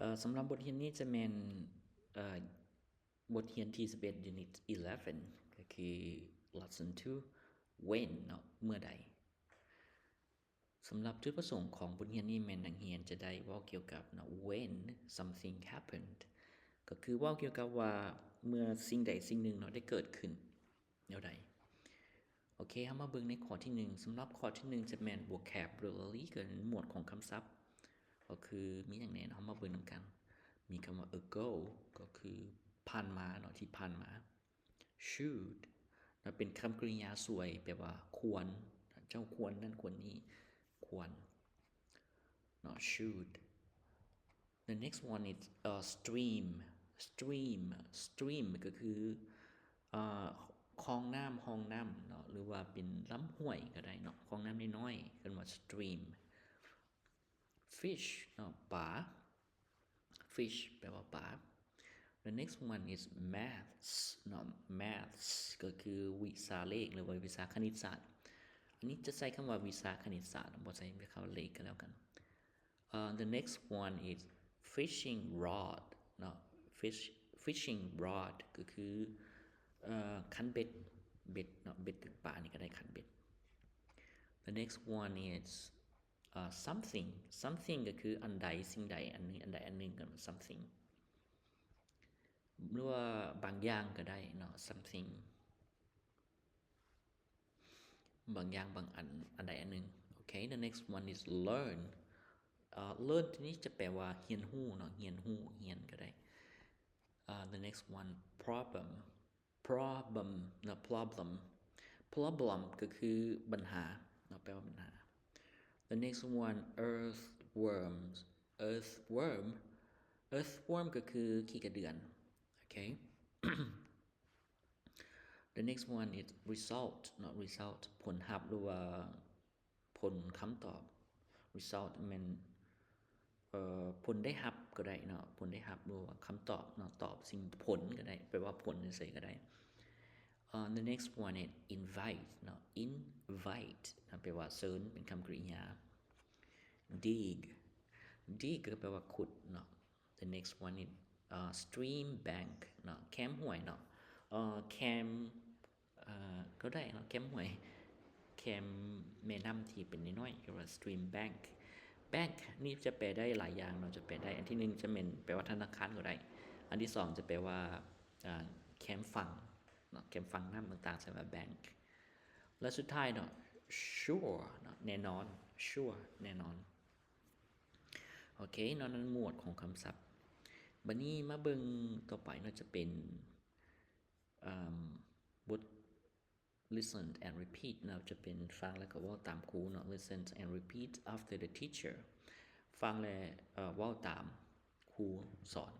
ເອີ ສຳລັບບົດຮຽນນີ້ຈະແມ່ນ ເອີ ບົດຮຽນທີສິບເອັດ unit eleven ກໍຄື lesson two when ເນາະ ເມື່ອໃດ. ສຳລັບຈຸດປະສົງຂອງບົດຮຽນນີ້ແມ່ນນັກຮຽນຈະໄດ້ເວົ້າກ່ຽວກັບເນາະ when something happened ກໍຄືເວົ້າກ່ຽວກັບວ່າເມື່ອສິ່ງໃດສິ່ງໜຶ່ງເນາະໄດ້ເກີດຂຶ້ນແນວໃດ. ໂອເຄ ເຮົາມາເບິ່ງໃນຂໍ້ທີໜຶ່ງ. ສຳລັບຂໍ້ທີໜຶ່ງຈະແມ່ນ vocabulary ກໍແມ່ນໝວດຂອງຄຳສັບ ກໍຄືມີຫຍັງແດ່ ເຮົາມາເບິ່ງນຳກັນ. ມີຄຳວ່າ ago ກໍຄືຜ່ານມາເນາະ ທີ່ຜ່ານມາ. Should ເນາະ ເປັນຄຳກະລິຍາຊ່ວຍ ແປວ່າຄວນ ເຈົ້າຄວນນັ້ນຄວນນີ້ ຄວນເນາະ should. The next one is ເອີ stream stream stream ກໍຄື ເອີ ຄອງນ້ຳ ຮ່ອງນ້ຳເນາະ ຫຼືວ່າເປັນລຳຫ້ວຍກໍໄດ້ເນາະ ຄອງນ້ຳນ້ອຍໆ ເອີ້ນວ່າ stream. Fish ເນາະ ປາ fish ແປວ່າປາ. The next one is maths ເນາະ maths ກໍຄືວິຊາເລກ ຫຼືວ່າວິຊາຄະນິດສາດ. ອັນນີ້ຈະໃຊ້ຄຳວ່າວິຊາຄະນິດສາດ ບໍ່ໃຊ້ຄຳວ່າເລກກໍແລ້ວກັນ. ເອີ the next one is fishing rod ເນາະ fish fishing rod ກໍຄື ເອີ ຄັນເບັດ ເບັດເນາະ ເບັດຕຶກປານີ້ກໍໄດ້ ຄັນເບັດ. The next one is ເອີ something something ກໍຄືອັນໃດ ສິ່ງໃດອັນໜຶ່ງ ອັນໃດອັນໜຶ່ງກໍ something ຫຼືວ່າບາງຢ່າງກໍໄດ້ເນາະ something ບາງຢ່າງ ບາງອັນ ອັນໃດອັນໜຶ່ງ. ໂອເຄ the next one is learn ເອີ learn ຕົວນີ້ຈະແປວ່າຮຽນຮູ້ເນາະ ຮຽນຮູ້ ຮຽນກໍໄດ້. ເອີ the next one problem problem ເນາະ problem problem ກໍຄືບັນຫາເນາະ ແປວ່າບັນຫາ. The next one earthworms earthworm earthworm ກໍຄືຂີ້ກະເດືອນ. ໂອເຄ the next one is result ເນາະ result ຜົນຮັບ ຫຼືວ່າຜົນ ຄຳຕອບ. Result ແມ່ນ ເອີ ຜົນໄດ້ຮັບກໍໄດ້ເນາະ ຜົນໄດ້ຮັບ ຫຼືວ່າຄຳຕອບເນາະ ຕອບສິ່ງ ຜົນກໍໄດ້ ແປວ່າຜົນເສີຍໆກໍໄດ້. ເອີ the next one is invite ເນາະ invite ນະ ແປວ່າເຊີນ ເປັນຄຳກະລິຍາ. dig dig ກໍແປວ່າຂຸດເນາະ. The next one is ເອີ stream bank ເນາະ ແຄມຫ້ວຍເນາະ ເອີ ແຄມ ເອີ ກໍໄດ້ເນາະ ແຄມຫ້ວຍ ແຄມແມ່ນ້ຳທີ່ເປັນນ້ອຍໆ ເອີ້ນວ່າ stream bank. bank ນີ້ຈະແປໄດ້ຫຼາຍຢ່າງເນາະ ຈະແປໄດ້ ອັນທີໜຶ່ງຈະແມ່ນແປວ່າທະນາຄານກໍໄດ້ ອັນທີສອງຈະແປວ່າ ເອີ ແຄມຝັ່ງເນາະ ແຄມຝັ່ງນ້ຳຕ່າງໆ ເອີ້ນວ່າ bank. ແລະ ສຸດທ້າຍເນາະ sure ເນາະ ແນ່ນອນ sure ແນ່ນອນ. ໂອເຄເນາະ ນັ້ນໝວດຂອງຄຳສັບ. ບັດນີ້ມາເບິ່ງຕໍ່ໄປເນາະ ຈະເປັນ ເອີ່ມ ບົດ listen and repeat ເນາະ ຈະເປັນຟັງແລ້ວກໍເວົ້າຕາມຄູເນາະ listen and repeat after the teacher ຟັງແລະ ເອີ່ ເວົ້າຕາມຄູສອນ.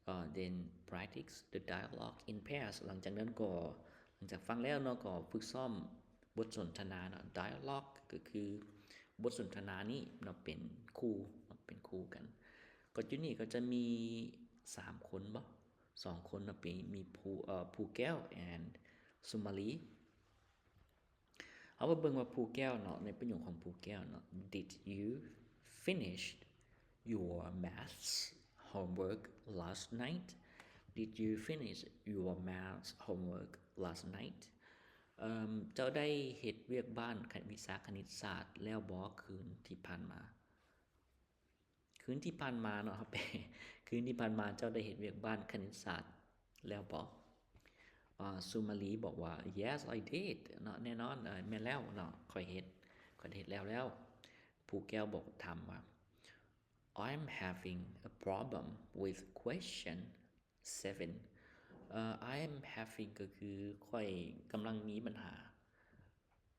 ເອີ່ then practice the dialogue in pairs ຫຼັງຈາກນັ້ນກໍ ຫຼັງຈາກຟັງແລ້ວເນາະ ກໍຝຶກຊ້ອມບົດສົນທະນາເນາະ dialogue ກໍຄືບົດສົນທະນານີ້ເນາະ ເປັນຄູ່ເນາະ ເປັນຄູ່ກັນ. ກໍຢູ່ນີ້ກໍຈະມີສາມຄົນບໍ ສອງຄົນເນາະ ເປັນ ມີພູ ເອີ່ ພູແກ້ວ and ສຸມາລີ. ເຮົາມາເບິ່ງວ່າພູແກ້ວເນາະ ໃນປະໂຫຍກຂອງພູແກ້ວເນາະ Did you finish your maths homework last night? Did you finish your maths homework last night? ເຈົ້າໄດ້ເຮັດວຽກບ້ານ ຄະ ວິຊາຄະນິດສາດແລ້ວບໍ ຄືນທີ່ຜ່ານມາ? ຄືນທີ່ຜ່ານມາເນາະ ເຮົາແປ ຄືນທີ່ຜ່ານມາເຈົ້າໄດ້ເຮັດວຽກບ້ານຄະນິດສາດແລ້ວບໍ? ເອີ່ ສຸມາລີບອກວ່າ Yes, I did ເນາະ ແນ່ນອນ ເອີ່ ແມ່ນແລ້ວເນາະ ຂ້ອຍເຮັດ ຂ້ອຍເຮັດແລ້ວແລ້ວ. ພູແກ້ວບອກ ຖາມວ່າ I'm having a problem with question seven. ເອີ່ I'm having ກໍຄືຂ້ອຍກຳລັງມີບັນຫາ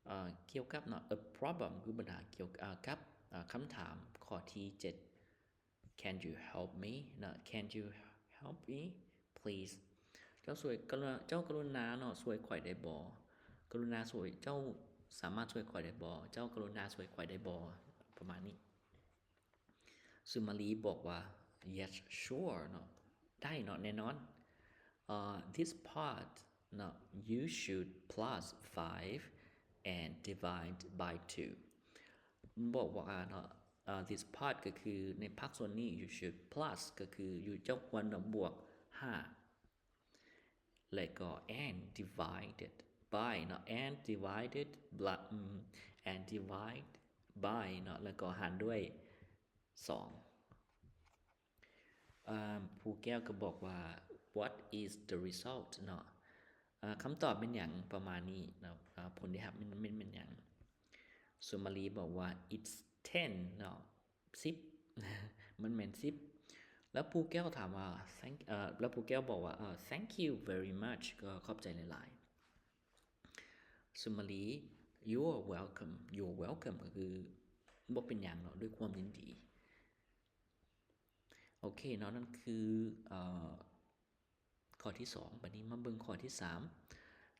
ເອີ່ ກ່ຽວກັບເນາະ a problem ຄືບັນຫາກ່ຽວ ເອີ່ ກັບ ເອີ່ ຄຳຖາມຂໍ້ທີເຈັດ Can you help me ເນາະ Can you help me please? ເຈົ້າຊ່ວຍ ກະລຸນາ ເຈົ້າກະລຸນາເນາະ ຊ່ວຍຂ້ອຍໄດ້ບໍ່? ກະລຸນາຊ່ວຍ ເຈົ້າສາມາດຊ່ວຍຂ້ອຍໄດ້ບໍ່? ເຈົ້າກະລຸນາຊ່ວຍຂ້ອຍໄດ້ບໍ່? ປະມານນີ້. ສຸມາລີບອກວ່າ Yes, sure ເນາະ ໄດ້ເນາະ ແນ່ນອນ. ເອີ່ This part ເນາະ you should plus five and divide by two. ບອກວ່າເນາະ uh, this part ກໍຄືໃນພາກສ່ວນນີ້ you should plus ກໍຄືຢູ່ເຈົ້າຄວນບວກຫ້າ ແລະກໍ and divided by ເນາະ and divided by and divide by ເນາະ ແລ້ວກໍຫານດ້ວຍສອງ. ອາ ຄູແກ້ວກໍບອກວ່າ what is the result ເນາະ ອາ ຄຳຕອບແມ່ນຫຍັງ ປະມານນີ້ເນາະ ອາ ຜົນໄດ້ຮັບແມ່ນ ແມ່ນ ແມ່ນຫຍັງ? ສຸມາລີບອກວ່າ it's ten ເນາະ ສິບ ມັນແມ່ນສິບ. ແລ້ວພູແກ້ວຖາມວ່າ thank ເອີ ແລ້ວພູແກ້ວບອກວ່າ ເອີ thank you very much ກໍຂອບໃຈຫຼາຍໆ. ສຸມາລີ you're welcome you're welcome ກໍຄືບໍ່ເປັນຫຍັງເນາະ ດ້ວຍຄວາມຍິນດີ. ໂອເຄເນາະ ນັ້ນຄື ເອີ ຂໍ້ທີສອງ. ບັດນີ້ມາເບິ່ງຂໍ້ທີສາມ.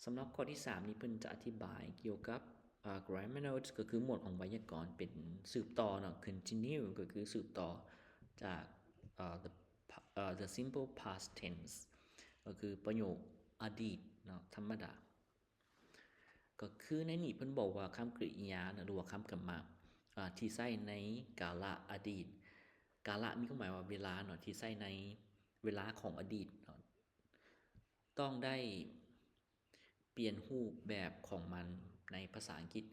ສຳລັບຂໍ້ທີສາມນີ້ ເພິ່ນຈະອະທິບາຍກ່ຽວກັບ ເອີ grammar notes ກໍຄືໝວດຂອງໄວຍາກອນ ເປັນສືບຕໍ່ເນາະ continue ກໍຄືສືບຕໍ່ຈາກ ເອີ the ເອີ the simple past tense ກໍຄືປະໂຫຍກອະດີດເນາະ ທຳມະດາ. ກໍຄືໃນນີ້ເພິ່ນບອກວ່າຄຳກະລິຍາເນາະ ຫຼືວ່າຄຳກຳມະ ອາ ທີ່ໃຊ້ໃນກາລະອະດີດ. ກາລະມີຄວາມໝາຍວ່າເວລາເນາະ ທີ່ໃຊ້ໃນເວລາຂອງອະດີດເນາະ ຕ້ອງໄດ້ປ່ຽນຮູບແບບຂອງມັນໃນພາສາອັງກິດ.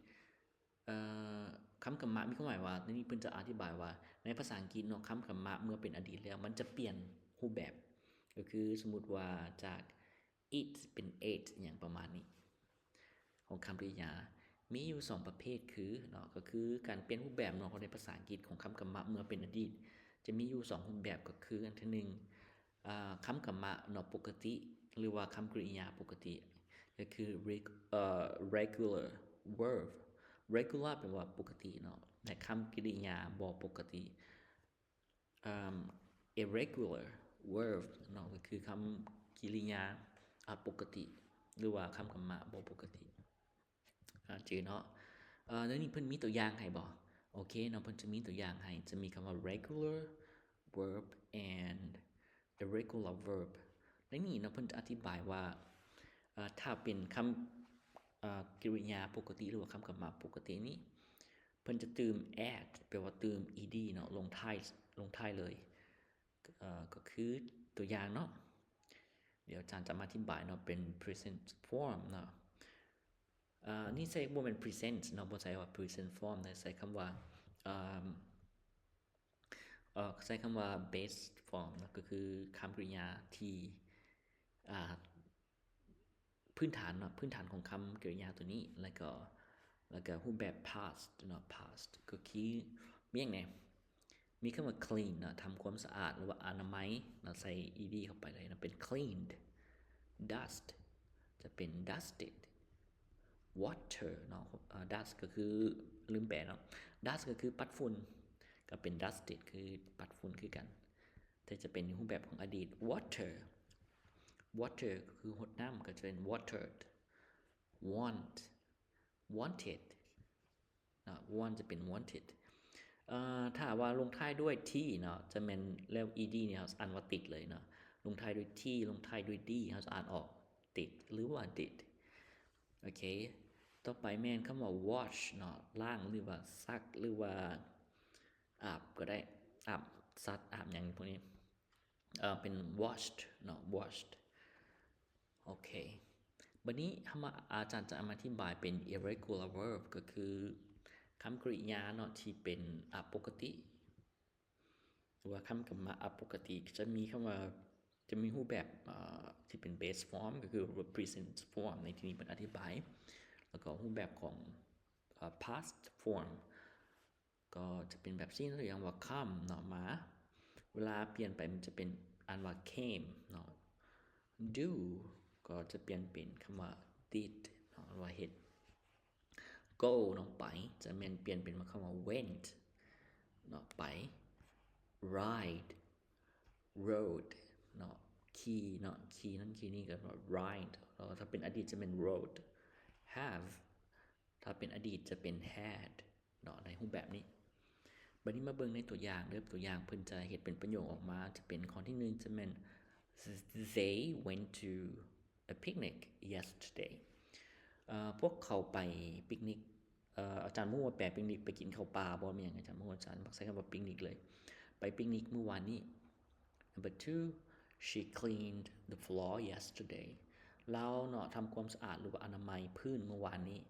ເອີ ຄຳກຳມະມີຄວາມໝາຍວ່າ ໃນນີ້ເພິ່ນຈະອະທິບາຍວ່າ ໃນພາສາອັງກິດເນາະ ຄຳກຳມະເມື່ອເປັນອະດີດແລ້ວ ມັນຈະປ່ຽນຮູບແບບ. ກໍຄືສົມມຸດວ່າຈາກ it ເປັນ ate ຫຍັງປະມານນີ້ ຂອງຄຳກະລິຍາ. ມີຢູ່ສອງປະເພດຄືເນາະ ກໍຄືການປ່ຽນຮູບແບບເນາະ ຂອງໃນພາສາອັງກິດຂອງຄຳກຳມະເມື່ອເປັນອະດີດ ຈະມີຢູ່ສອງຮູບແບບ ກໍຄືອັນທີໜຶ່ງ ອາ ຄຳກຳມະເນາະ ປົກກະຕິ ຫຼືວ່າຄຳກະລິຍາປົກກະຕິ ກໍຄື reg ເອີ regular verb regular ແປວ່າປົກກະຕິເນາະ ແລະ ຄຳກະລິຍາບໍ່ປົກກະຕິ ອາ irregular verb ເນາະ ກໍຄືຄຳກິລິຍາອະປົກກະຕິ ຫຼືວ່າຄຳກຳມະບໍ່ປົກກະຕິ. ອາ ຈື່ເນາະ. ເອີ ແລ້ວນີ້ເພິ່ນມີຕົວຢ່າງໃຫ້ບໍ່? ໂອເຄເນາະ ເພິ່ນຈະມີຕົວຢ່າງໃຫ້ ຈະມີຄຳວ່າ regular verb and irregular verb. ໃນນີ້ເນາະ ເພິ່ນຈະອະທິບາຍວ່າ ເອີ ຖ້າເປັນຄຳ ເອີ ກິລິຍາປົກກະຕິ ຫຼືວ່າຄຳກຳມະປົກກະຕິນີ້ ເພິ່ນຈະຕື່ມ at ແປວ່າຕື່ມ ed ເນາະ ລົງທ້າຍ ລົງທ້າຍເລີຍ. ເອີ ກໍຄືຕົວຢ່າງເນາະ ດຽວອາຈານຈະມາອະທິບາຍເນາະ ເປັນ present form ເນາະ. ເອີ ນີ້ໃຊ້ ບໍ່ແມ່ນ present ເນາະ ບໍ່ໃຊ້ວ່າ present form ນະ ໃຊ້ຄຳວ່າ ເອີ ເອີ ໃຊ້ຄຳວ່າ base form ເນາະ ກໍຄືຄຳກະລິຍາທີ່ ອາ ພື້ນຖານເນາະ ພື້ນຖານຂອງຄຳກະລິຍາຕົວນີ້ ແລ້ວກໍ ແລ້ວກໍຮູບແບບ past ເນາະ past ກໍຄືມີຫຍັງແດ່? ມີຄຳວ່າ clean ເນາະ ທຳຄວາມສະອາດ ຫຼືວ່າອະນາໄມເນາະ ໃສ່ ed ເຂົ້າໄປເລີຍເນາະ ເປັນ cleaned. Dust ຈະເປັນ dusted. Water ເນາະ ເອີ dust ກໍຄື ລືມແປເນາະ dust ກໍຄືປັດຝຸ່ນ ກໍເປັນ dusted ຄືປັດຝຸ່ນຄືກັນ ແຕ່ຈະເປັນໃນຮູບແບບຂອງອະດີດ. Water water ກໍຄືຫົດນ້ຳ ກໍຈະເປັນ watered. Want wanted ເນາະ want ຈະເປັນ wanted. ເອີ ຖ້າວ່າລົງທ້າຍດ້ວຍ t ເນາະ ຈະແມ່ນ ແລ້ວ ed ນີ້ເຮົາອ່ານວ່າ ted ເລີຍເນາະ ລົງທ້າຍດ້ວຍ t ລົງທ້າຍດ້ວຍ d ເຮົາຈະອ່ານອອກ ted ຫຼືວ່າ did. ໂອເຄ ຕໍ່ໄປແມ່ນຄຳວ່າ wash ເນາະ ລ້າງ ຫຼືວ່າຊັກ ຫຼືວ່າອາບກໍໄດ້ ອາບສັດ ອາບຫຍັງພວກນີ້ ເອີ ເປັນ washed ເນາະ washed. ໂອເຄ ບັດນີ້ເຮົາມາ ອາຈານຈະເອົາມາອະທິບາຍເປັນ irregular verb ກໍຄືຄຳກະລິຍາເນາະ ທີ່ເປັນອະປົກກະຕິ ຫຼືວ່າຄຳກຳມະອະປົກກະຕິ ຈະມີຄຳວ່າ ຈະມີຮູບແບບ ເອີ ທີ່ເປັນ base form ກໍຄື present form ໃນທີ່ນີ້ເພິ່ນອະທິບາຍ ແລ້ວກໍຮູບແບບຂອງ ເອີ past form ກໍຈະເປັນແບບຊີ້ ຕົວຢ່າງວ່າ come ເນາະ ມາ ເວລາປ່ຽນໄປມັນຈະເປັນ ອ່ານວ່າ came ເນາະ. Do ກໍຈະປ່ຽນເປັນຄຳວ່າ did ເນາະ ຫຼືວ່າເຮັດ. Go ເນາະ ໄປ ຈະແມ່ນປ່ຽນເປັນຄຳວ່າ went ເນາະ ໄປ. Ride rode ເນາະ ຂີ່ເນາະ ຂີ່ນັ້ນຂີ່ນີ້ກໍ ride ແລ້ວຖ້າເປັນອະດີດຈະແມ່ນ rode. Have ຖ້າເປັນອະດີດຈະເປັນ had ເນາະ ໃນຮູບແບບນີ້. ບັດນີ້ມາເບິ່ງໃນຕົວຢ່າງເດີ ຕົວຢ່າງເພິ່ນຈະເຮັດເປັນປະໂຫຍກອອກມາ ຈະເປັນຂໍ້ທີໜຶ່ງ ຈະແມ່ນ They went to a picnic yesterday. ເອີ ພວກເຂົາໄປປິກນິກ ເອີ ອາຈານບໍ່ຮູ້ວ່າແປປິກນິກໄປກິນເຂົ້າປ່າບໍ່ ແມ່ນຫຍັງ ອາຈານບໍ່ຮູ້ ອາຈານມັກໃຊ້ຄຳວ່າປິກນິກເລີຍ ໄປປິກນິກມື້ວານນີ້. Number two, she cleaned the floor yesterday. ລາວເນາະ ທຳຄວາມສະອາດ ຫຼືວ່າອະນາໄມພື້ນມື້ວານນີ້.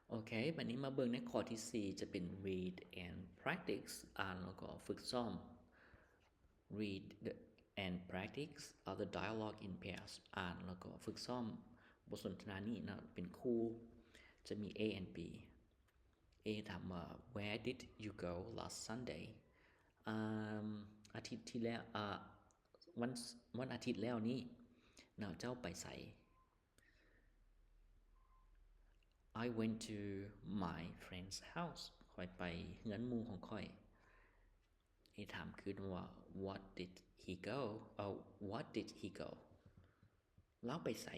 ໂອເຄ ບັດນີ້ມາເບິ່ງໃນຂໍ້ທີສີ່ ຈະເປັນ read and practice ອ່ານແລ້ວກໍຝຶກຊ້ອມ. Read the, and practice the dialogue in pairs. ອ່ານແລ້ວກໍຝຶກຊ້ອມບົດສົນທະນານີ້ເນາະ ເປັນຄູ່ ຈະມີ A and B. A ຖາມວ່າ Where did you go last Sunday? ອາ ອາທິດທີ່ແລ້ວ ອາ ວັນ ວັນອາທິດແລ້ວນີ້ເນາະ ເຈົ້າໄປໃສ? I went to my friend's house. ຂ້ອຍໄປເຮືອນໝູ່ຂອງຂ້ອຍ. A ຖາມຄືນວ່າ What did he go? ເອີ What did he go? ລາວໄປໃສ?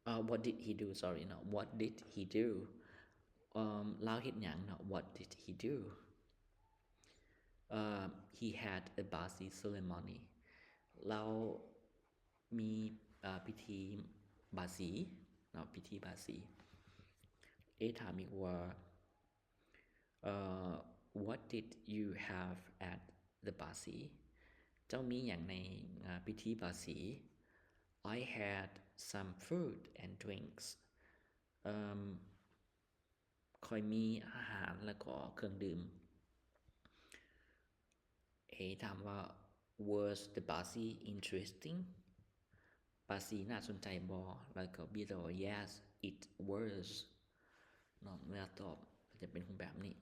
ເອີ What did he do? Sorry ເນາະ What did he do? ເອີ ລາວເຮັດຫຍັງເນາະ What did he do? ເອີ He had a Basi ceremony. ລາວມີ ເອີ ພິທີບາສີເນາະ ພິທີບາສີ. A ຖາມອີກວ່າ ເອີ What did you have at the Basi? ເຈົ້າມີຫຍັງໃນ ເອີ ພິທີບາສີ? I had some food and drinks. ເອີ ຂ້ອຍມີອາຫານ ແລ້ວກໍເຄື່ອງດື່ມ. A ຖາມວ່າ Was the Basi interesting? ບາສີໜ້າສົນໃຈບໍ່? ແລ້ວກໍ B ຕອບວ່າ Yes, it was ເນາະ ເວລາຕອບກໍຈະເປັນຮູບແບບນີ້.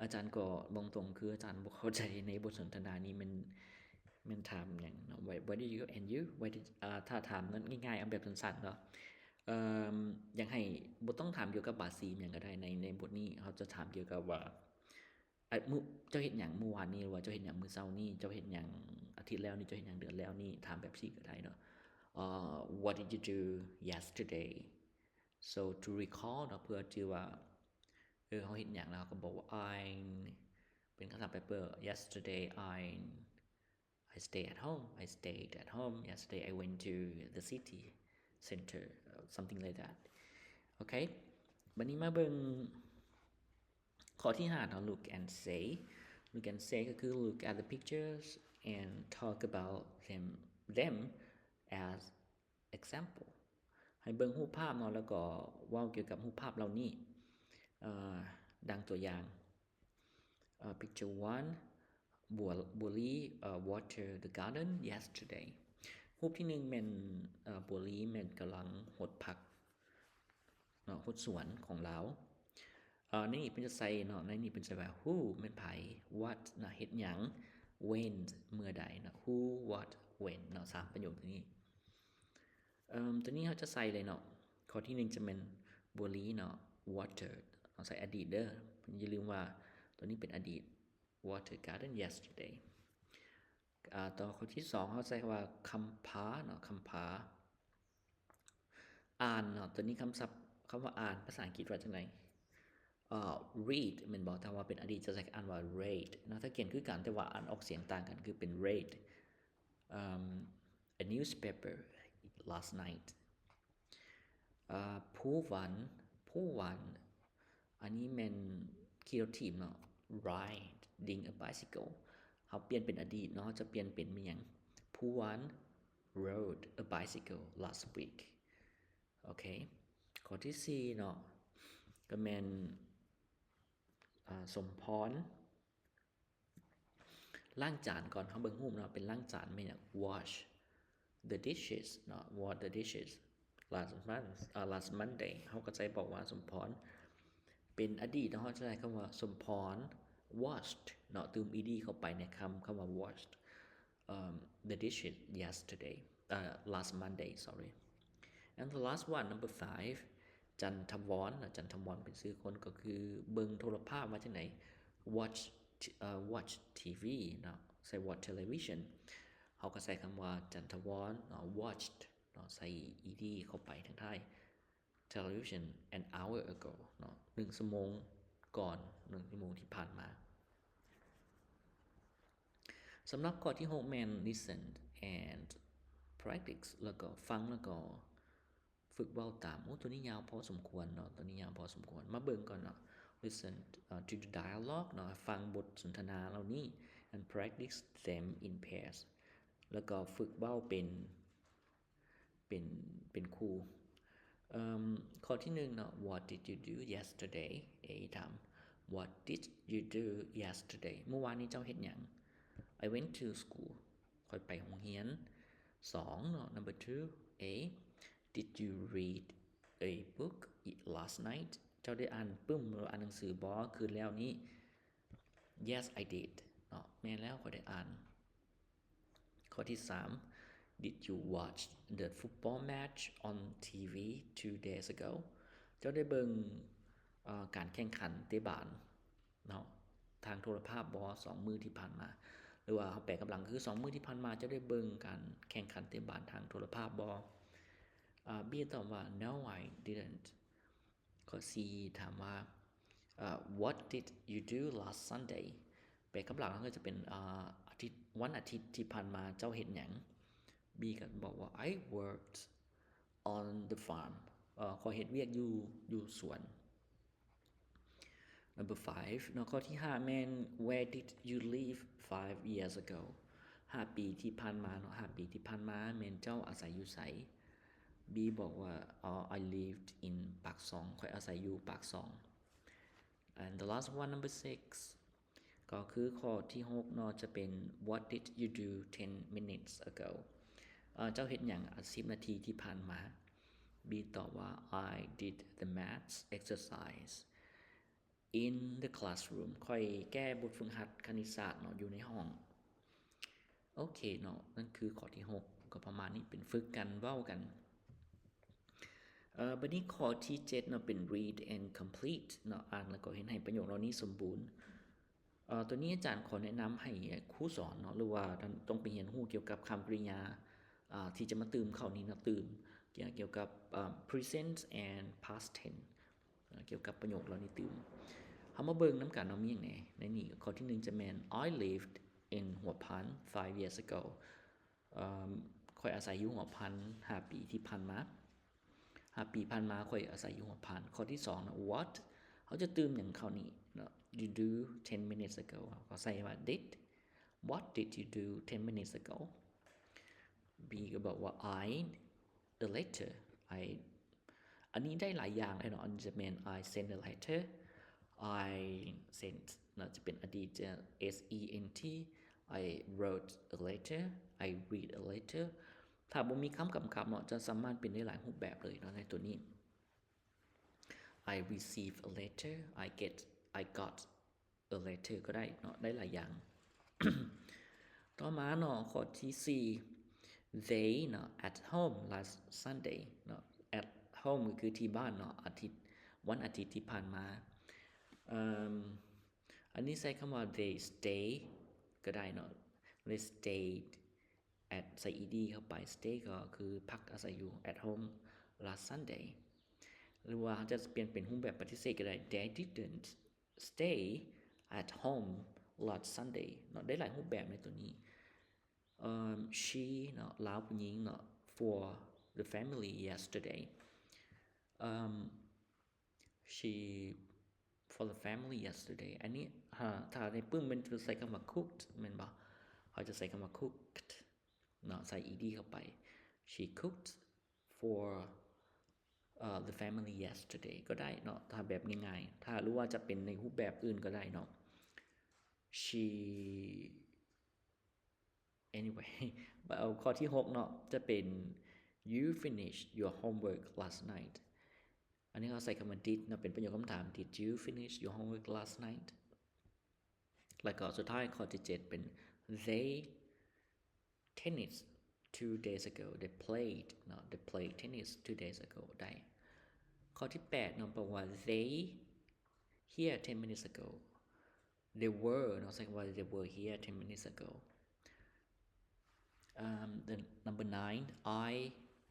ອາຈານກໍບອກຕົງ ຄືອາຈານບໍ່ເຂົ້າໃຈໃນບົດສົນທະນານີ້ ແມ່ນ ແມ່ນຖາມຫຍັງເນາະ Where, where did you go? And you? Where did, ເອີ ຖ້າຖາມງ່າຍໆ ເອົາແບບສັ້ນໆເນາະ ເອີ ຢາກໃຫ້ ບໍ່ຕ້ອງຖາມກ່ຽວກັບບາສີຫຍັງກໍໄດ້ ໃນ ໃນບົດນີ້ເຮົາຈະຖາມກ່ຽວກັບວ່າ ອາ ມື້ ເຈົ້າເຮັດຫຍັງມື້ວານນີ້ ຫຼືວ່າເຈົ້າເຮັດຫຍັງມື້ເຊົ້ານີ້ ເຈົ້າເຮັດຫຍັງອາທິດແລ້ວນີ້ ເຈົ້າເຮັດຫຍັງເດືອນແລ້ວນີ້ ຖາມແບບຊີ້ກໍໄດ້ເນາະ ເອີ What did you do yesterday? So to recall ເນາະ ເພື່ອຈື່ວ່າ ເອີ ເຮົາເຮັດຫຍັງ ແລ້ວເຮົາກໍບອກວ່າ I ເປັນຄຳຖາມໄປເປີ Yesterday I I stay at home. I stayed at home. Yesterday I went to the city center, something like that. ໂອເຄ ບັດນີ້ມາເບິ່ງຂໍ້ທີຫ້າເນາະ Look and say. Look and say ກໍຄື look at the pictures and talk about them, them as example. ໃຫ້ເບິ່ງຮູບພາບເນາະ ແລ້ວກໍເວົ້າກ່ຽວກັບຮູບພາບເຫຼົ່ານີ້ ເອີ ດັ່ງຕົວຢ່າງ ເອີ Picture one, Buli, ເອີ water the garden yesterday. ຮູບທີໜຶ່ງແມ່ນ ເອີ Buli ແມ່ນກຳລັງຫົດຜັກເນາະ ຫົດສວນຂອງລາວ. ເອີ ໃນນີ້ເພິ່ນຈະໃສ່ເນາະ ໃນນີ້ເພິ່ນຈະວ່າ Who ແມ່ນໃຜ? What ນະ ເຮັດຫຍັງ? When ເມື່ອໃດເນາະ Who, what, when ເນາະ ສາມປະໂຫຍກຕົວນີ້. ເອີ ຕົວນີ້ເຮົາຈະໃສ່ເລີຍເນາະ ຂໍ້ທີໜຶ່ງຈະແມ່ນ Buli ເນາະ water ເຮົາໃສ່ອະດີດເດີ ຢ່າລືມວ່າຕົວນີ້ເປັນອະດີດ water garden yesterday. ອາ ຕໍ່ຂໍ້ທີສອງ ເຮົາໃສ່ຄຳວ່າ Khampa ເນາະ Khampa ອ່ານເນາະ ຕົວນີ້ຄຳສັບ ຄຳວ່າອ່ານ ພາສາອັງກິດວ່າຈັ່ງໃດ? ເອີ read ແມ່ນບໍ່? ຖ້າວ່າເປັນອະດີດຈະໃຊ້ອ່ານວ່າ read ເນາະ ຖ້າຂຽນຄືກັນ ແຕ່ວ່າອ່ານອອກສຽງຕ່າງກັນ ຄືເປັນ read ເອີ a newspaper last night. ເອີ Phuvan, Phuvan ອັນນີ້ແມ່ນຂີ່ລົດຖີບເນາະ riding a bicycle. ເຮົາປ່ຽນເປັນອະດີດເນາະ ເຮົາຈະປ່ຽນເປັນແມ່ນຫຍັງ? Phuvan rode a bicycle last week. ໂອເຄ ຂໍ້ທີສີ່ເນາະ ກໍແມ່ນ ອາ ສົມພອນ ລ້າງຈານກ່ອນ ເຮົາເບິ່ງຮູບເນາະ ເປັນລ້າງຈານ ແມ່ນຫຍັງ? Wash the dishes ເນາະ wash the dishes last month ເອີ last Monday. ເຮົາກໍໃຊ້ບອກວ່າ ສົມພອນ ເປັນອະດີດເນາະ ເຮົາຈະໃຊ້ຄຳວ່າ ສົມພອນ washed ເນາະ ຕື່ມ ed ເຂົ້າໄປໃນຄຳ ຄຳວ່າ washed, um, the dishes yesterday, uh, last Monday, sorry. And the last one, number five, ຈັນທະວອນເນາະ ຈັນທະວອນເປັນຊື່ຄົນ ກໍຄືເບິ່ງໂທລະພາບວ່າຈັ່ງໃດ? Watch, uh, watch TV ເນາະ ໃສ່ watch television. ເຮົາກໍໃຊ້ຄຳວ່າ ຈັນທະວອນເນາະ watched ເນາະ ໃສ່ ed ເຂົ້າໄປທາງທ້າຍ television an hour ago ເນາະ ໜຶ່ງຊົ່ວໂມງກ່ອນ ໜຶ່ງຊົ່ວໂມງທີ່ຜ່ານມາ. ສຳລັບຂໍ້ທີຫົກແມ່ນ listen and practice ແລ້ວກໍຟັງ ແລ້ວກໍ ຝຶກເວົ້າຕາມ. ໂອ້ ໂຕນີ້ຍາວພໍສົມຄວນເນາະ, ໂຕນີ້ຍາວພໍສົມຄວນ. ມາເບິ່ງກ່ອນເນາະ. Listen, uh, to the dialogue ເນາະ, ຟັງບົດສົນທະນາເຫຼົ່ານີ້ and practice them in pairs. ແລ້ວກໍຝຶກເວົ້າເປັນ ເປັນ ເປັນຄູ່. ເອີ່ມ ຂໍ້ທີໜຶ່ງເນາະ, What did you do yesterday? A ຖາມ What did you do yesterday? ມື້ວານນີ້ເຈົ້າເຮັດຫຍັງ? I went to school. ຂ້ອຍໄປໂຮງຮຽນ. ສອງເນາະ, number two A, Did you read a book last night? ເຈົ້າໄດ້ອ່ານປຶ້ມ ຫຼື ອ່ານໜັງສືບໍ່ ຄືນແລ້ວນີ້? Yes, I did. ເນາະ, ແມ່ນແລ້ວ, ຂ້ອຍໄດ້ອ່ານ. ຂໍ້ທີສາມ Did you watch the football match on TV two days ago? ເຈົ້າໄດ້ເບິ່ງ ເອີ່ ການແຂ່ງຂັນເຕະບານເນາະ ທາງໂທລະພາບບໍ່ ສອງມື້ທີ່ຜ່ານມາ? ຫຼືວ່າເຮົາແປກັບຫຼັງຄື ສອງມື້ທີ່ຜ່ານມາ ເຈົ້າໄດ້ເບິ່ງການແຂ່ງຂັນເຕະບານທາງໂທລະພາບບໍ່? ອາ B ຕອບວ່າ No, I didn't. ຂໍ້ສີ່ຖາມວ່າ ເອີ່ What did you do last Sunday? ແປກັບຫຼັງກໍຈະເປັນ ອາ ອາທິດ ວັນອາທິດທີ່ຜ່ານມາເຈົ້າເຮັດຫຍັງ? B ກໍບອກວ່າ I worked on the farm. ເອີ່ ຂ້ອຍເຮັດວຽກຢູ່ ຢູ່ສວນ. Number five ເນາະ, ຂໍ້ທີຫ້າແມ່ນ Where did you live five years ago? ຫ້າປີທີ່ຜ່ານມາເນາະ, ຫ້າປີທີ່ຜ່ານມາແມ່ນເຈົ້າອາໄສຢູ່ໃສ? B ບອກວ່າ I lived in ປາກຊ່ອງ, ຂ້ອຍອາໄສຢູ່ປາກຊ່ອງ. And the last one, number six ກໍຄືຂໍ້ທີຫົກເນາະ, ຈະເປັນ What did you do ten minutes ago? ເອີ ເຈົ້າເຮັດຫຍັງ ອາ ສິບນາທີທີ່ຜ່ານມາ? B ຕອບວ່າ I did the maths exercise in the classroom. ຂ້ອຍແກ້ບົດຝຶກຫັດຄະນິດສາດເນາະ ຢູ່ໃນຫ້ອງ. ໂອເຄເນາະ, ນັ້ນຄືຂໍ້ທີຫົກ ກໍປະມານນີ້, ເປັນຝຶກກັນເວົ້າກັນ. ເອີ ບັດນີ້ຂໍ້ທີເຈັດເນາະ ເປັນ read and complete ເນາະ, ອ່ານແລ້ວກໍເຮັດໃຫ້ປະໂຫຍກເຫຼົ່ານີ້ສົມບູນ. ເອີ ໂຕນີ້ອາຈານຂໍແນະນຳໃຫ້ຄູສອນເນາະ ຫຼືວ່າທ່ານຕ້ອງໄປຮຽນຮູ້ກ່ຽວກັບຄຳກະລິຍາ ອາ ທີ່ຈະມາຕື່ມເຂົ້ານີ້ເນາະ, ຕື່ມກ່ຽວກັບ ອາ present and past tense. ເອີ ກ່ຽວກັບປະໂຫຍກເຫຼົ່ານີ້ຕື່ມ. ເຮົາມາເບິ່ງນຳກັນເນາະ ມີຫຍັງແດ່ໃນນີ້. ຂໍ້ທີໜຶ່ງຈະແມ່ນ I lived in Hua Phan five years ago. ເອີ່ມ ຂ້ອຍອາໄສຢູ່ຫົວພັນຫ້າປີທີ່ຜ່ານມາ. ຫ້າປີຜ່ານມາຂ້ອຍອາໄສຢູ່ຫົວພັນ. ຂໍ້ທີສອງນະ What ເຮົາຈະຕື່ມຫຍັງເຂົ້ານີ້ເນາະ? You do ten minutes ago ເຮົາກໍໃສ່ວ່າ did. What did you do ten minutes ago? B ກໍບອກວ່າ I a letter. I ອັນນີ້ໄດ້ຫຼາຍຢ່າງເລີຍເນາະ. ອັນນີ້ຈະແມ່ນ I sent a letter, I sent ເນາະ ຈະເປັນອະດີດ ຈະ S E N T, I wrote a letter, I read a letter. ຖ້າບໍ່ມີຄຳກຳກັບເນາະ ຈະສາມາດເປັນໄດ້ຫຼາຍຮູບແບບເລີຍເນາະ ໃນໂຕນີ້. I received a letter, I get, I got a letter ກໍໄດ້ເນາະ, ໄດ້ຫຼາຍຢ່າງ. ຕໍ່ມາເນາະ ຂໍ້ທີສີ່ They ເນາະ at home last Sunday ເນາະ, at home ກໍຄືທີ່ບ້ານເນາະ ອາທິດ ວັນອາທິດທີ່ຜ່ານມາ. ເອີ່ມ ອັນນີ້ໃຊ້ຄຳວ່າ they stay ກໍໄດ້ເນາະ, they stayed at ໃສ່ ed ເຂົ້າໄປ, stay ກໍຄືພັກອາໄສຢູ່ at home last Sunday. ຫຼືວ່າເຮົາຈະປ່ຽນເປັນຮູບແບບປະຕິເສດກໍໄດ້, They didn't stay at home last Sunday ເນາະ, ໄດ້ຫຼາຍຮູບແບບໃນໂຕນີ້. ເອີ່ມ She ເນາະ, ລາວຜູ້ຍິງເນາະ, for the family yesterday. ເອີ່ມ She for the family yesterday. ອັນນີ້ ຖ້າ ຖ້າໃນປຶ້ມແມ່ນຈະໃຊ້ຄຳວ່າ cooked ແມ່ນບໍ່? ເຮົາຈະໃຊ້ຄຳວ່າ cooked ເນາະ, ໃສ່ ed ເຂົ້າໄປ. She cooked for, uh, the family yesterday ກໍໄດ້ເນາະ, ຖ້າແບບງ່າຍໆ. ຖ້າ ຫຼືວ່າຈະເປັນໃນຮູບແບບອື່ນກໍໄດ້ເນາະ. She Anyway ເອົາ ຂໍ້ທີຫົກເນາະ ຈະເປັນ You finished your homework last night. ອັນນີ້ເຮົາໃຊ້ຄຳວ່າ did ເນາະ, ເປັນປະໂຫຍກຄຳຖາມ, Did you finish your homework last night? ແລ້ວກໍສຸດທ້າຍ ຂໍ້ທີເຈັດ ເປັນ They tennis two days ago. They played ເນາະ, They played tennis two days ago ໄດ້. ຂໍ້ທີແປດເນາະ ບອກວ່າ They here ten minutes ago. They were ເນາະ, ໃຊ້ຄຳວ່າ They were here ten minutes ago. Um, the number nine, I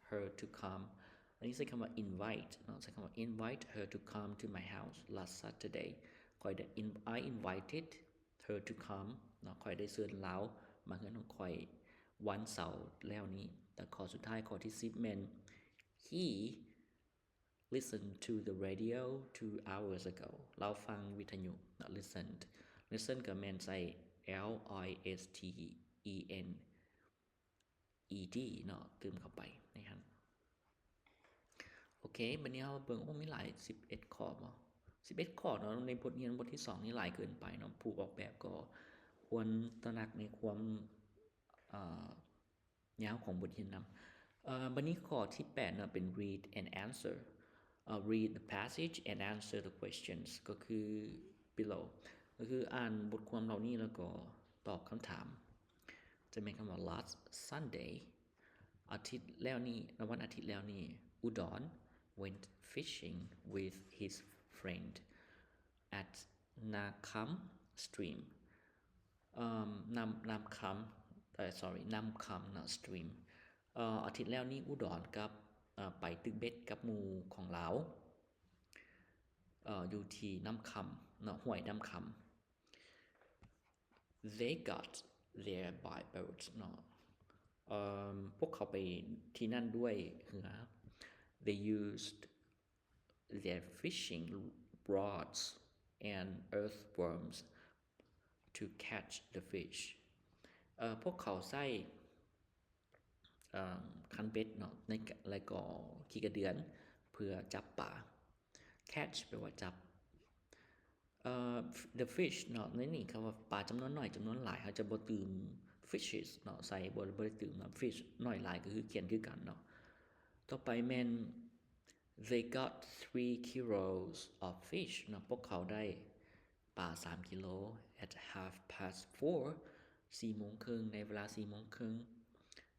her to come. ອັນນີ້ໃຊ້ຄຳວ່າ invite ເນາະ, ໃຊ້ຄຳວ່າ invite her to come to my house last Saturday. ຂ້ອຍໄດ້ in- I invited her to come ເນາະ, ຂ້ອຍໄດ້ເຊີນລາວມາເຮືອນຂອງຂ້ອຍວັນເສົາແລ້ວນີ້. ແຕ່ຂໍ້ສຸດທ້າຍ ຂໍ້ທີສິບ ແມ່ນ He listened to the radio two hours ago. ລາວຟັງວິທະຍຸເນາະ listened. Listen ກໍແມ່ນໃສ່ L I S T E N E D ເນາະ ຕື່ມເຂົ້າໄປໃນຫັ້ນ. ໂອເຄ ບັດນີ້ເຮົາເບິ່ງ ໂອ້ ມີຫຼາຍ ສິບເອັດຂໍ້ບໍ? ສິບເອັດຂໍ້ເນາະ ໃນບົດຮຽນບົດທີສອງນີ້ຫຼາຍເກີນໄປເນາະ. ຜູ້ອອກແບບກໍຄວນຕະໜັກໃນຄວາມ ເອີ ຍາວຂອງບົດຮຽນນຳ. ເອີ ບັດນີ້ຂໍ້ທີແປດເນາະ ເປັນ read and answer. ເອີ read the passage and answer the questions ກໍຄື below ກໍຄືອ່ານບົດຄວາມເຫຼົ່ານີ້ ແລ້ວກໍຕອບຄຳຖາມ. ຈະແມ່ນຄຳວ່າ last Sunday ອາທິດແລ້ວນີ້ ໃນວັນອາທິດແລ້ວນີ້ Udon went fishing with his friend at Namkham stream. ເອີ ນ້ຳ ນ້ຳຄຳ ເອີ sorry ນ້ຳຄຳເນາະ stream. ເອີ ອາທິດແລ້ວນີ້ ອຸດອນກັບ ເອີ ໄປຕຶກເບັດກັບໝູ່ຂອງລາວ ເອີ ຢູ່ທີ່ນ້ຳຄຳເນາະ ຫ້ວຍນ້ຳຄຳ. They got there by boat ເນາະ ເອີ ພວກເຂົາໄປທີ່ນັ້ນດ້ວຍເຮືອ. They used their fishing rods and earthworms to catch the fish. ເອີ ພວກເຂົາໃຊ້ ເອີ ຄັນເບັດເນາະ ໃນ ແລະກໍຂີ້ກະເດືອນເພື່ອຈັບປາ. Catch ແປວ່າຈັບ. ເອີ the fish ເນາະ ໃນນີ້ຄຳວ່າປາຈຳນວນໜ້ອຍ ຈຳນວນຫຼາຍ ເຮົາຈະບໍ່ຕື່ມ fishes ເນາະ ໃສ່ ບໍ່ ບໍ່ໄດ້ຕື່ມນຳ fish ໜ້ອຍຫຼາຍກໍຄືຂຽນຄືກັນເນາະ. ຕໍ່ໄປແມ່ນ They got three kilos of fish ເນາະ ພວກເຂົາໄດ້ປາສາມກິໂລ at half past four ສີ່ໂມງເຄິ່ງ ໃນເວລາສີ່ໂມງເຄິ່ງ.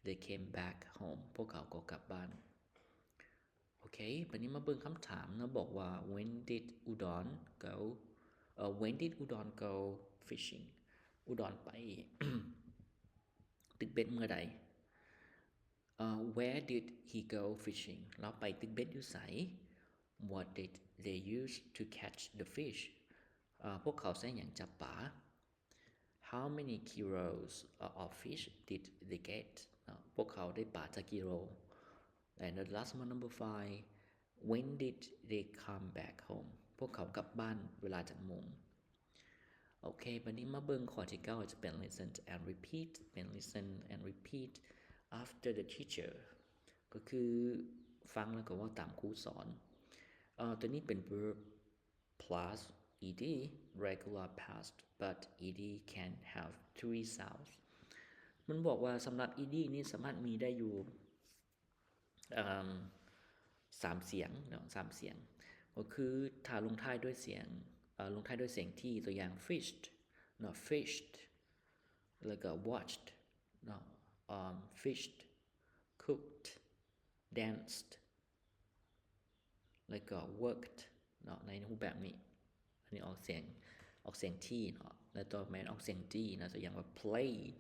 They came back home ພວກເຂົາກໍກັບບ້ານ. ໂອເຄ ບັດນີ້ມາເບິ່ງຄຳຖາມເນາະ ບອກວ່າ When did Udon go ເອີ When did Udon go fishing? ອຸດອນໄປຕຶກເບັດເມື່ອໃດ? ເອີ Where did he go fishing? ລາວໄປຕຶກເບັດຢູ່ໃສ? What did they use to catch the fish? ເອີ ພວກເຂົາໃຊ້ຫຍັງຈັບປາ? How many kilos of fish did they get? ເນາະ ພວກເຂົາໄດ້ປາຈັກກິໂລ? And the last one, number five, when did they come back home? ພວກເຂົາກັບບ້ານເວລາຈັກໂມງ? ໂອເຄ ບັດນີ້ມາເບິ່ງຂໍ້ທີເກົ້າ ຈະເປັນ listen and repeat ເປັນ listen and repeat after the teacher ກໍຄືຟັງແລ້ວກໍເວົ້າຕາມຄູສອນ. ເອີ ຕົວນີ້ເປັນ verb plus ed regular past, but ed can have three sounds. ມັນບອກວ່າສຳລັບ ed ນີ້ສາມາດມີໄດ້ຢູ່ ເອີ່ມ ສາມສຽງເນາະ ສາມສຽງ ກໍຄືຖ້າລົງທ້າຍດ້ວຍສຽງ ເອີ່ ລົງທ້າຍດ້ວຍສຽງ t ຕົວຢ່າງ fished ເນາະ fished ແລ້ວກໍ watched ເນາະ ເອີ່ມ fished, cooked, danced ແລ້ວກໍ worked ເນາະ ໃນຮູບແບບນີ້. ອັນນີ້ອອກສຽງ ອອກສຽງ t ເນາະ ແລ້ວຕໍ່ມາແມ່ນອອກສຽງ d ເນາະ ຕົວຢ່າງວ່າ played,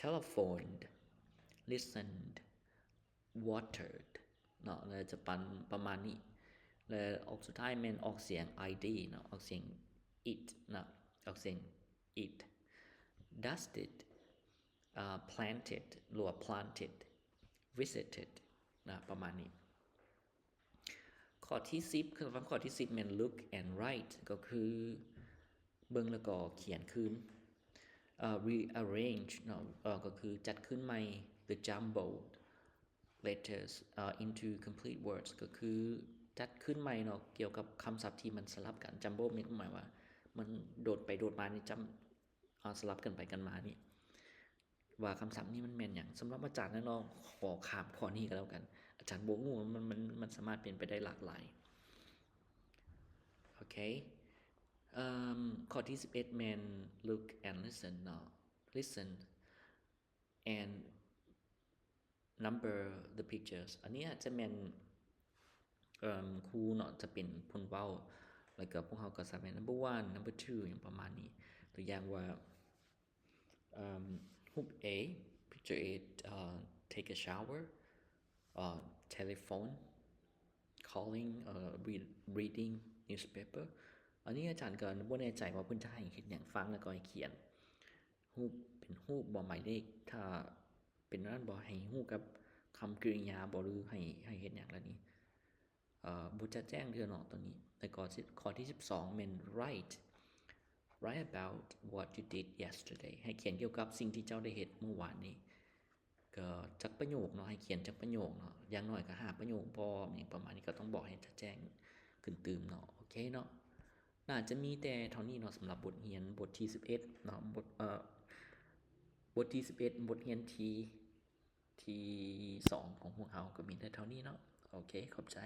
telephoned, listened, watered ເນາະ ແລ້ວຈະປະ ປະມານນີ້. ແລ້ວອອກສຸດທ້າຍແມ່ນອອກສຽງ ed ເນາະ ອອກສຽງ it ເນາະ ອອກສຽງ it, dusted, ເອີ່ planted ຫຼືວ່າ planted, visited ນະ ປະມານນີ້. ຂໍ້ທີສິບ ຄຳວ່າຂໍ້ທີສິບແມ່ນ look and write ກໍຄືເບິ່ງແລ້ວກໍຂຽນຄືນ ເອີ່ rearrange ເນາະ ເອີ່ ກໍຄືຈັດຄືນໃໝ່ the jumbled letters, ເອີ່ into complete words ກໍຄືຈັດຄືນໃໝ່ເນາະ ກ່ຽວກັບຄຳສັບທີ່ມັນສະຫຼັບກັນ. jumble ແມ່ນຄວາມໝາຍວ່າມັນໂດດໄປໂດດມານີ້ ຈຳ ເອົາສະຫຼັບກັນໄປກັນມານີ້ ວ່າຄຳສັບນີ້ມັນແມ່ນຫຍັງ. ສຳລັບອາຈານແລ້ວເນາະ ຂໍຂ້າມຂໍ້ນີ້ກໍແລ້ວກັນ ອາຈານບໍ່ຮູ້ ມັນ ມັນ ມັນສາມາດເປັນໄປໄດ້ຫຼາກຫຼາຍ. ໂອເຄ ເອີ່ມ ຂໍ້ທີສິບເອັດແມ່ນ look and listen ເນາະ listen and number the pictures. ອັນນີ້ອາດຈະແມ່ນ ເອີ່ມ ຄູເນາະ ຈະເປັນຜູ້ເວົ້າ ແລ້ວກໍພວກເຮົາກໍສາມາດ number one, number two ຫຍັງປະມານນີ້. ຕົວຢ່າງວ່າ ເອີ່ມ ຮູບ A, picture it, uh, take a shower, uh, telephone, calling, uh, read, reading newspaper. ອັນນີ້ອາຈານກໍບໍ່ແນ່ໃຈວ່າເພິ່ນຈະໃຫ້ເຮັດຫຍັງ, ຟັງແລ້ວກໍໃຫ້ຂຽນ ຮູບເປັນຮູບບໍ່ ໝາຍເລກ ຖ້າເປັນນັ້ນບໍ່ ໃຫ້ຮູ້ກັບຄຳກິລິຍາບໍ່ ຫຼືໃຫ້ ໃຫ້ເຮັດຫຍັງລະນີ້. ເອີ ບໍ່ຈະແຈ້ງເທື່ອເນາະຕົວນີ້. ແລ້ວກໍຂໍ້ທີສິບສອງແມ່ນ write write about what you did yesterday ໃຫ້ຂຽນກ່ຽວກັບສິ່ງທີ່ເຈົ້າໄດ້ເຮັດມື້ວານນີ້ ກໍຈັກປະໂຫຍກເນາະ ໃຫ້ຂຽນຈັກປະໂຫຍກເນາະ ຢ່າງໜ້ອຍກໍຫ້າປະໂຫຍກບໍ່ ຫຍັງປະມານນີ້ ກໍຕ້ອງບອກໃຫ້ຈະແຈ້ງຂຶ້ນຕື່ມເນາະ. ໂອເຄເນາະ ໜ້າຈະມີແຕ່ເທົ່ານີ້ເນາະ ສຳລັບບົດຮຽນບົດທີສິບເອັດເນາະ ບົດ ເອີ ບົດທີສິບເອັດ ບົດຮຽນທີ ທີສອງຂອງພວກເຮົາກໍມີແຕ່ເທົ່ານີ້ເນາະ. ໂອເຄ ຂອບໃຈ.